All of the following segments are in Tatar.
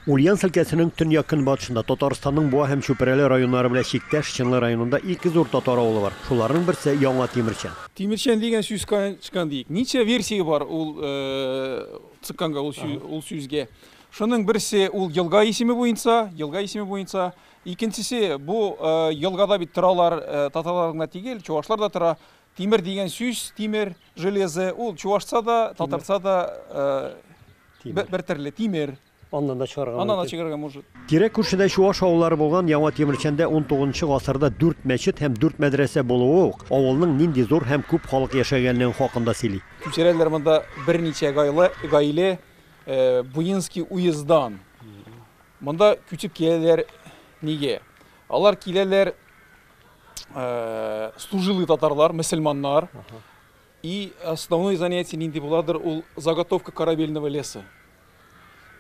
Ульяновск өлкәсенең төньяк-көнбатышында Татарстанның Буа һәм Чүпрәле районнары белән чиктәш Чынлы районында ике зур татар авылы бар. Шуларның берсе Яңа Тимерчән. Тимерчән дигән сүз каян чыккан диик. Ничә версия бар ул цыкканга ул сүзгә. Шуның берсе ул елга исеме буенча, елга исеме буенча. Икенчесе бу елгада бит торалар татарлар гына түгел, чувашлар да тора. Тимер дигән сүз, тимер, железо, ул чувашча да, татарча да бер төрле, тимер. Аннан да чыгарга Аннан да чыгарга может. Тирә-күршедә чуаш авыллары булган Яңа Тимерчәндә 19 гасырда дүрт мәчет һәм дүрт мәдрәсә булуы ук авылның нинди зур һәм күп халык яшәгәнлеген хакында сөйли. Күчерәләр монда берничә гаилә Буинский уездан. Монда күчеп киләләр нигә? Алар киләләр служилый татарлар, мөселманнар. И основное занятие нинди буладыр, ул заготовка корабельного леса.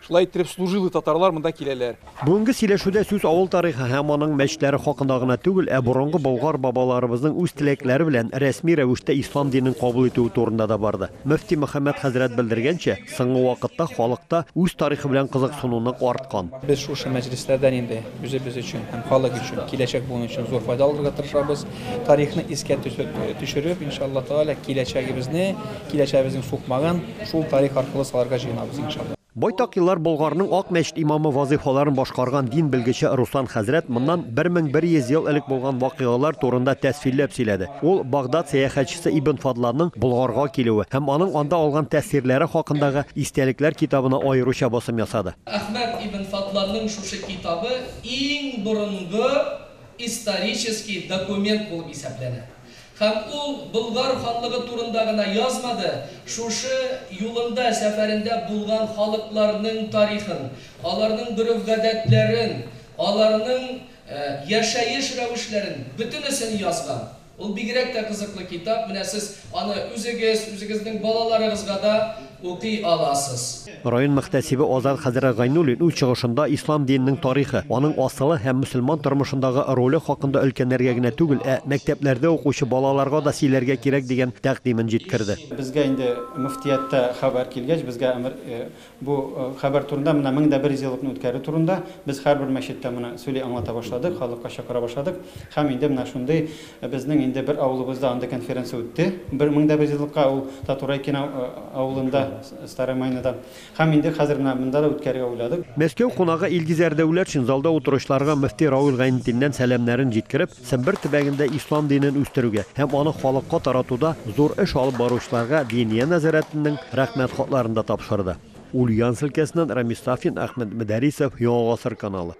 Шулай иттереп служилый татарлар монда киләләр. Бүгенге сөйләшүдә сүз авыл тарихы һәм аның мәчетләре хакында гына түгел, ә борынгы болгар бабаларыбызның үз теләкләре белән рәсми рәвештә ислам динен кабул итүе турында да барды. Мөфти Мөхәммәд хәзрәт белдергәнчә, соңгы вакытта халыкта үз тарихы белән кызыксыну нык арткан. Без шушы мәҗлесләрдән инде үзебез өчен һәм халык өчен, киләчәк буын өчен зур файда алырга тырышабыз. Тарихны искә төшереп, иншалла Тәгалә, киләчәгебезне, киләчәгебезнең сукмагын шул тарих аркылы салырга җыенабыз, иншалла. Байтак еллар Болгарның Ак мәчет имамы вазыйфаларын башкарган дин белгече Руслан хәзрәт моннан 1100 ел элек булган вакыйгалар турында тәфсилләп сөйләде. Ул Багдад сәяхәтчесе Ибн Фадланның Болгарга килүе һәм аның анда алган тәэсирләре хакындагы истәлекләр китабына аеруча басым ясады. Әхмәд ибн Фадланның шушы китабы иң борынгы исторический документ булып исәпләнә. Һәм ул Болгар ханлыгы турында гына язмады, шушы юлында, сәфәрендә булган халыкларның тарихын, аларның гореф-гадәтләрен, аларның яшәеш рәвешләрен, бөтенесен язган. Ул бигрәк тә кызыклы китап, менә сез аны үзегез, үзегезнең балаларыгызга да укый аласыз. Район мөхтәсибе Азат хәзрәт Гайнуллин үз чыгышында ислам диненең тарихы, аның асылы һәм мөселман тормышындагы роле хакында өлкәннәргә генә түгел, ә мәктәпләрдә укучы балаларга да сөйләргә кирәк дигән тәкъдимен җиткерде. Безгә инде мөфтияттә хәбәр килгәч, безгә әмер бу хәбәр турында, менә 1100 еллыкны үткәрү турында без һәрбер мәчеттә моны сөйли, аңлата башладык, халыкка чакыра башладык. Һәм инде менә шундый безнең инде бер авылыбызда андый конференция үтте. 1100 еллыкка ул Татурайкино авылында, Старая Майнада. Һәм инде хәзер менә монда да үткәрергә уйладык. Мәскәү кунагы Илгизәр Дәүләтшин залда утыручыларга мөфти Равил Гайнетдиннән сәламнәрен җиткереп, Сембер төбәгендә ислам динен үстерүгә һәм аны халыкка таратуда зур эш алып баручыларга Диния нәзарәтенең Рәхмәт хатларын да тапшырды. Ульяновск өлкәсеннән Рамис Сафин, Әхмәт Мөдәрисов, Яңа Гасыр каналы.